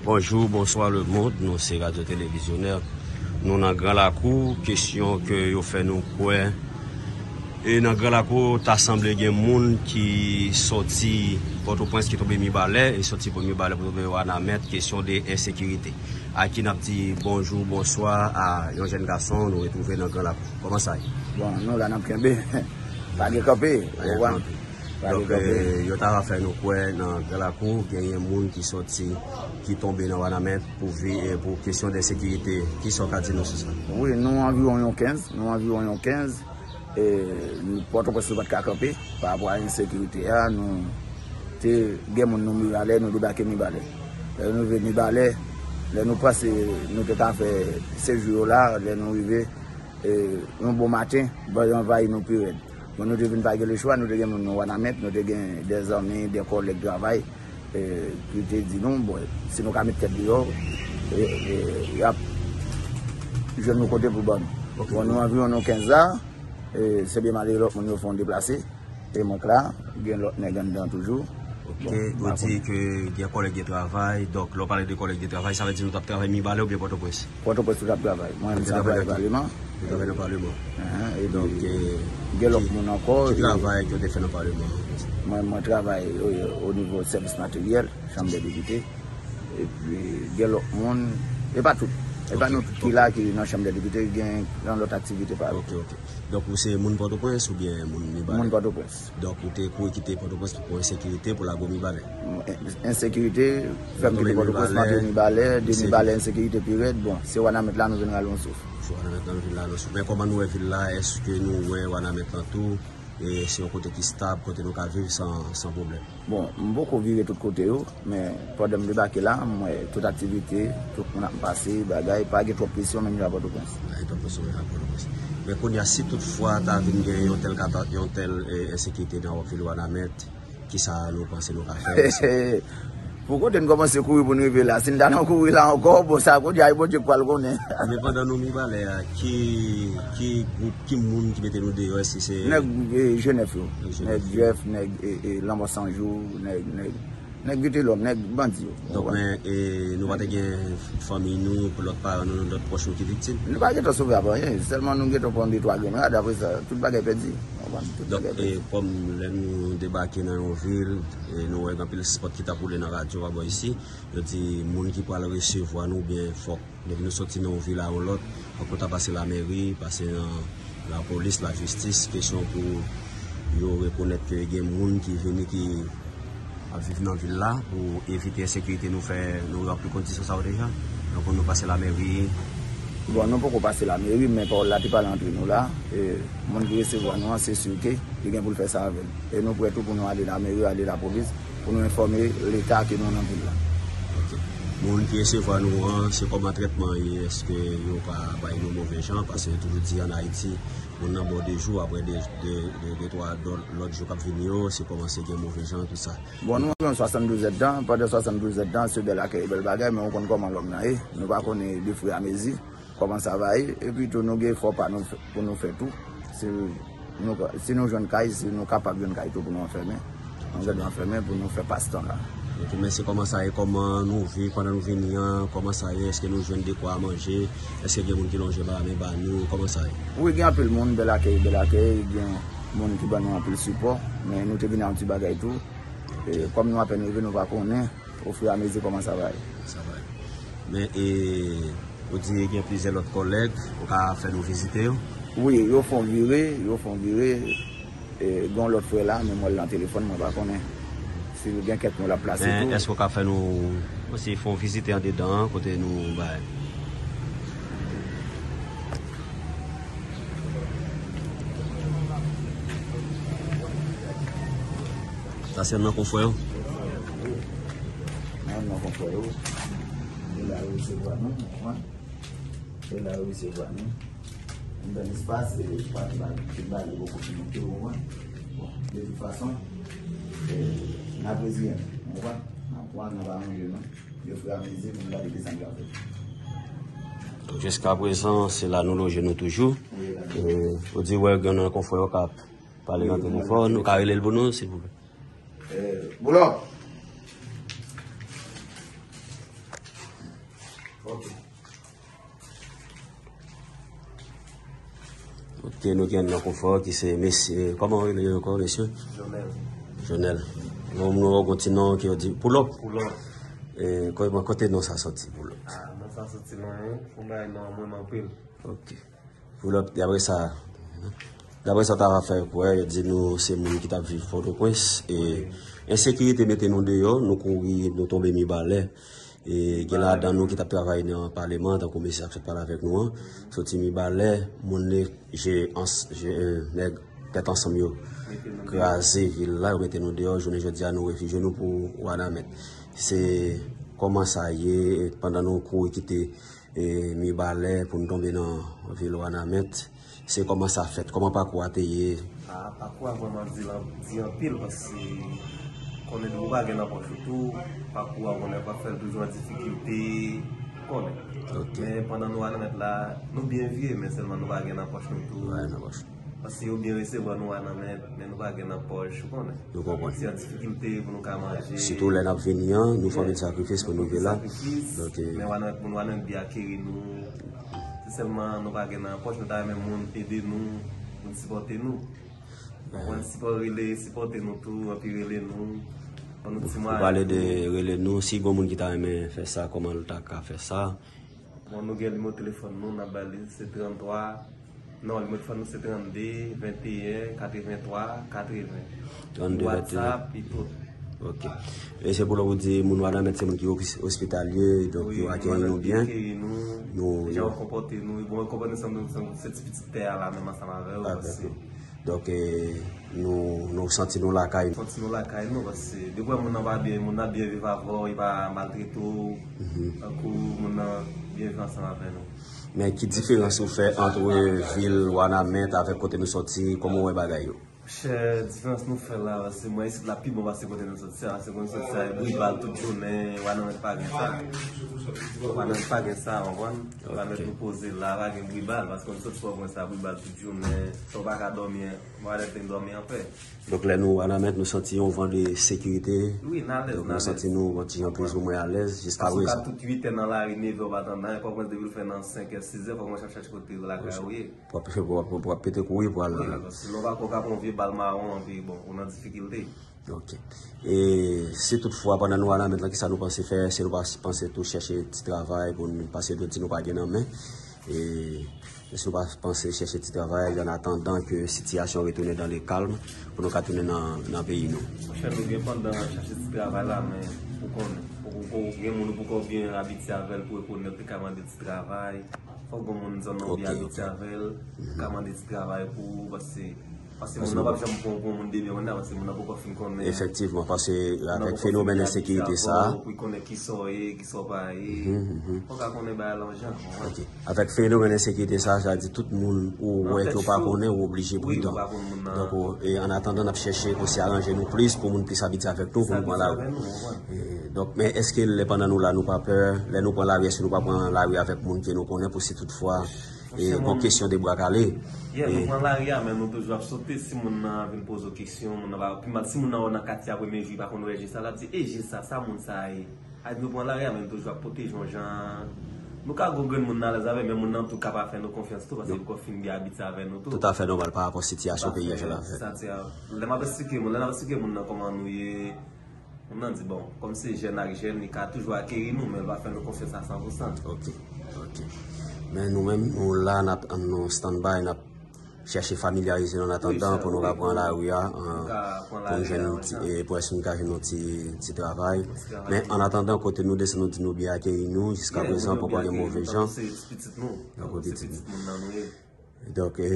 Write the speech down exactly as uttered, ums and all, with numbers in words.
Bonjou, bonswa lemonn, nou se Radyo Televizyonè. Nou nan Gran Lakou, kesyon ke yo fè nou kwè. E nan Gran Lakou, ta sanble gen moun ki sòti Pòtoprens ki tonbe Mibalè, e sòti pou Mibalè pou tonbe Wanament, kesyon de ensekirite. A ki n ap di bonjou, bonswa a yon jèn gason nou retwouve nan Gran Lakou. Kòman sa ye? Bon, nou la n ap kenbe. Pa gen kanpe, ou konprann? Pa gen kanpe. Donk, eh, yo ta va fè nou kwè nan Gran Lakou, genyen moun ki sòti, ki tonbe nan Wanament pou vi, eh, pou kesyon de sekirite. Kisa w ka di nou sou sa? Wi, nou anviwon yon kenz, nou anviwon yon kenz. E, Pòtoprens nou pa t ka kanpe pa rapò a ensekirite a. Nou te gen moun nou Mibalè, nou debake Mibalè. Lè nou rive Mibalè, lè nou panse nou te ka fè sejou yo la, lè nou rive, e, yon bon maten, bandi anvayi nou pi rèd. Bon, nou te vin pa gen lechwa, nou te gen moun nou Wanament, nou te gen dèzanmi, dè kòlèg travay, e, ki te di nou, bon, si nou ka met tèt deyò, e, e, y ap jwenn nou kote pou ban nou. Ok. Bon, nou anviwon nou kenz la, e, se byen malere lòt moun yo fè yon deplase, e mwen k la, gen lòt nèg anndan toujou. Ok, bon, ou di ke gen kòlèg de travay, donk lè w pale de kòlèg de travay, sa vle di nou t ap travay Mibalè oubyen Pòtoprens? Pòtoprens nou t ap travay. Mwen menm se anplwaye paleman. Ou travay nan paleman. Enhen, epi gen lòt moun ankò. Ki travay ke w te fè nan paleman? Mwen, mwen travay o, o nivo sèvis materyèl, chanm dè depite. Epi gen lòt moun, e pa tout. E pa nou tout ki la ki nan chanm dè depite, gen nan lòt aktivite pa yo. Ok, ok. Donk ou se moun Pòtoprens oubyen moun Mibalè? Moun Pòtoprens. Donk, ou te kouri kite Pòtoprens pou ensekirite, pou lage w Mibalè. En-, ensekirite fè m kite Pòtoprens, m antre Mibalè, de Mibalè ensekirite pi rèd. Bon, se Wanament la nou vin rale yon souf. Se Wanament la nou vin rale yon souf. Men kòman nou wè vil la? Èske nou wè Wanament lan tou? E se yon kote ki stab, kote nou ka viv san, san pwoblèm? Bon, m poko vire tout kote yo. Men pandan m debake la, m wè tout aktivite, tout moun ap pase, bagay, pa gen twòp presyon menm jan ak Pòtoprens. Pa gen twòp presyon menm jan ak Pòtoprens. Men kounye a, si toutfwa ta vin gen yon tèl kata-, yon tèl, eh, ensekirite nan vil Wanament, kisa nou panse nou ka fè? Pou kote n kòmanse kouri pou n rive la? Si n ta nan kouri la ankò, bon, sa kounye a, e Bondye k pral konnen. Men pandan nou Mibalè a, ki, ki gwoup, ki moun ki mete nou deyò? Èske se nèg, eh, Jenèf yo. Nèg Jenèf. Nèg Jèf, nèg, eh, eh, Lanmò San Jou, nèg, nèg Nèg Vitelòm, nèg bandi yo. Donk, men, e, nou pa te gen fanmi nou, lòt paran nou, lòt pwòch nou ki viktim? Nou pa gentan sove ap anyen, sèlman nou gentan pran de twa grenn rad, apre sa, tout bagay pèdi. Ou konprann? Tout bagay pèdi. Donk, e, kòm lè nou debake nan yon vil, e, nou wè gen anpil spòt ki t ap woule nan radyo pa bò isi, yo di moun ki pral resevwa nou, oubyen fòk depi nou soti nan yon vil a yon lòt, fòk nou ta pase lameri, pase nan lapolis, lajistis, kesyon pou yo rekonèt ke gen moun ki vini ki ap viv nan vil la, pou evite ensekirite nou fè nou ranpli kondisyon sa yo deja. Donk nou pase lameri. Bon, nou poko pase lameri, men pawòl la te pale antre nou la. E, moun ki resevwa nou an, se si ke li gen pou l fè sa avè l. E nou prè tou pou nou ale lameri, ale lapolis, pou nou enfòme Leta ke nou nan vil la. Ok. Moun ki resevwa nou an, se kòman trètman ye? Èske yo pa bay nou move jan? Paske yo toujou di ann Ayiti, moun nan ba w de jou, apre de, de, de, de twa dò-, lòt jou k ap vini yo, se kòmanse gen move jan, tout sa. Bon, nou anviwon swasanndouz èdtan. Pandan swasanndouz èdtan, se bèl akèy, bèl bagay, men ou konn kòman lòm nan ye. Nou pa konnen de fwi a mezi kòman sa va ye. Epi tou, nou gen efò pa nou fè, pou nou fè tou. Si nou, si nou jwenn kay, si nou kapab jwenn kay tou pou nou anfèmen, nou gade anfèmen pou nou fè pas tan la. Ok, men se kòman sa ye, kòman nou viv pandan nou vini an, kòman sa ye, èske nou jwenn dekwa manje, èske gen moun ki lonje ba, men ba nou, kòman sa ye? Wi, gen anpil moun, bèl akèy, bèl akèy, gen moun ki ban nou anpil sipò, men nou te vin ak yon ti bagay tou. E, kòm nou apèn rive, nou pa konnen, ofiramezi kòman sa va ye. Sa va ye. Men, e, ou di gen plizyè lòt kòlèg, ou ka fè nou vizite yo? Wi, yo fè yon vire, yo fè yon vire. E, gen yon lòt frè la, men m wè l nan telefòn, mwen pa konnen si l gen kèk moun l ap plase tou. Men, èske w ka fè nou osi fè yon vizite andedan an, kote nou bay? Sa se nan konfrè yo? Nan, nan konfrè yo. E la yo resevwa nou, ou konprann? E la yo resevwa nou. Ann dan espas, e pa t ba, te ba yo poko fin monte, ou konprann? Bon, de tout fason, e, n ap reziyen nou, ou konprann? N ap pran, n ap arange nou. Yo fè amezi pou n gade kisa n ka fè. Jiskaprezan, se la nou loje nou toujou. Wi, la. E, ou di, wè, gen nan konfrè yo k ap pale nan telefòn, ou ka rele l pou nou, silvouplè? E, Boulò! Ok. Ok, nou gen nan konfò ki se mesye, kòman w rele ankò, mesye? Jonel. Jonel. Nou, nou gen yon ti non ke yo di Poulòp. Poulòp. E, kò-, kote non sa sòti, Poulòp? Ah, non sa sòti nan mwen, yon bagay non mwen anpil. Ok. Poulòp, daprè sa, daprè sa w ta fè kwè, yo di nou se moun ki t ap viv Pòtoprens, e ensekirite mete nou deyò, nou kouri, nou tonbe Mibalè. E gen ladan nou ki t ap travay nan paleman, tankou mesye ap sot pale avèk nou an, soti Mibalè, moun ne, je, ans, je, eh, nèg tèt ansanm yo kraze vil la, yo mete nou deyò, jounen jodi a nou refijye nou pou Wanament. Se kòman sa ye, pandan nou kouri kite e, Mibalè pou n tonbe nan vil Wanament. Se kòman sa fèt? Kòman pakou a te ye? Ah, pakou a vrèman di, di anpil, paske konnen depi w pa gen nan pòch ou tou, pakou a konnen w ap fè l toujou an difikilte, konnen. Ok. Men pandan nou Wanament la, nou byen viv, men sèlman nou pa gen nan pòch nou tou. Paske yo byen resevwa nou Wanament, men nou pa gen nan pòch, ou konnen. Nou konprann. Se an difikilte pou nou ka manje. Sitou lè n ap vini an, nou fè anpil sakrifis pou nou rive la. Donk, eh, men Wanament, moun Wanament byen akeri nou. Se sèlman nou pa gen nan pòch, nou ta renmen moun ede nou, moun sipòte nou. Bon, moun sipò-, rele, sipòte nou tou, anpi rele nou. Ban nou ti mwayen. Ou pale de rele nou, si gon moun ki ta renmen fè sa, kòman l ta ka fè sa? Bon, nou gen nimewo telefòn nou, n ap ba li, se tranntwa, non, nimewo telefòn nou se trannde, venteyen, katrevenntwa, katreven. Trannde, venteyen. WhatsApp, e tout. Ok. E se pou lè ou di moun Wanament se moun ki os-, ospitalye, donk yo akèyi nou byen. Wi, moun Wanament byen akèyi nou, jan yo konpòte nou, bon, yo konpòte nou sanble se ti pitit tè a la menm ansanm avè yo, paske Donk, eh, nou, nou santi nou lakay nou. Santi nou lakay nou, paske depi w wè moun nan pa byen, moun nan byen viv avè w, li pa maltrete w, tankou moun nan byen viv ansanm avè nou. Men ki diferans ou fè ant vil Wanament avèk kote nou sòti, kòman w wè bagay yo? Monchè, diferans nou fè la, paske mwen isit la pi bon pase kote nou sòti a, paske kote nou sòti a, e bri bal tout jounen, Wanament pa gen sa. Wanament pa gen sa, w konprann? Wanament nou poze la, pa gen bri bal, paske kote nou sòti Pòtoprens la, bri bal tout jounen, sa w pa ka dòmi, Mwen alèz pou m dòmi anpè. Donk, lè nou Wanament, nou santi yon van de sekirite. Wi, n alèz, n alèz. Donk, nou santi nou yon ti jan plis ou mwen alèz jiska prezan. Paske w ka tout uit è nan lari, nèf è w pa tann anyen, Pòtoprens depi l fè nan senk è, sis è, fòk mwen chèche kote lakay ou ye. W ap, w ap, w ap pete kouri pou al. Wi, paske lè w pa kouri, w ka pran yon vye bal mawon, anpi, bon, ou nan difikilte. Ok. E si toutfwa, pandan nou Wanament lan, kisa nou panse fè? Si nou pa panse tou chèche ti travay pou nou, paske yo di nou pa gen nan men. E si nou pa panse chèche ti travay, an atandan ke sitiyasyon retounen dans le calme, pou nou ka tounen nan, nan peyi nou? Monchè, nou gen pandan chèche ti travay la, men ou konnen, ou, ou, ou gen moun ou poko byen abitye avè l pou rekonèt li ka mande ti travay. Fòk gon moun zòn nan ou byen abitye avè l, ka mande ti travay pou ou, paske, paske moun nan p ap janm pran w pou yon moun de byen, ou konn, paske moun nan poko fin konnen. Efektivman, paske avèk fenomèn ensekirite sa a, pou l konnen kisa w ye, kisa w pa ye. Fòk a konnen bagay lan jan, ou konprann? Ok. Avèk fenomèn ensekirite sa a, sa vle di tout moun ou wè ke w pa konnen, ou oblije pridan. Wi, ou pa konn moun nan. Donk, ou, e an atandan, n ap chèche osi aranje nou plis pou moun plis abitye avèk nou, pou nou pran lari. E, donk, men èske lè pandan nou la, nou pa pè, lè nou pran lari, èske nou pa pran lari avèk moun ke nou konnen pou si toutfwa, e, gon kesyon de bwa kale? Yeah, nou pran lari a, men nou toujou ap sote. Si moun nan vin poze w kesyon, moun nan pa, pi mal, si moun nan wè w nan katye a premye jou, li pa konn wè je sa, l ap di, "E je sa, sa moun sa a ye?" A di nou pran lari a, men nou toujou ap pwoteje yon jan. Nou ka gon grenn moun nan alèz avè, men moun nan tou ka pa fè nou konfyans tou, paske li poko fin byen abitye avè nou tou. Toutafè nòmal pa rapò sitiyasyon peyi a jan l ap fèt. Lè m ap eksplike moun, lè n ap eksplike moun nan kòman nou ye, moun nan di, bon, kòm se jèn ak jèn, li ka toujou akeri nou, men l pa fè nou konfyans a san pou san. Ok, ok. Men nou menm, nou la, n ap, nou stand by, n ap chèche familyarize nou an atandan pou nou ka pran lari a, pou nou jwenn ti, e, pou èske nou ka jwenn yon ti, ti travay. Men an atandan, kote nou desann, nou di nou byen akeri nou, jiska prezan, poko gen move jan. Donk, pitit nou. Donk, e,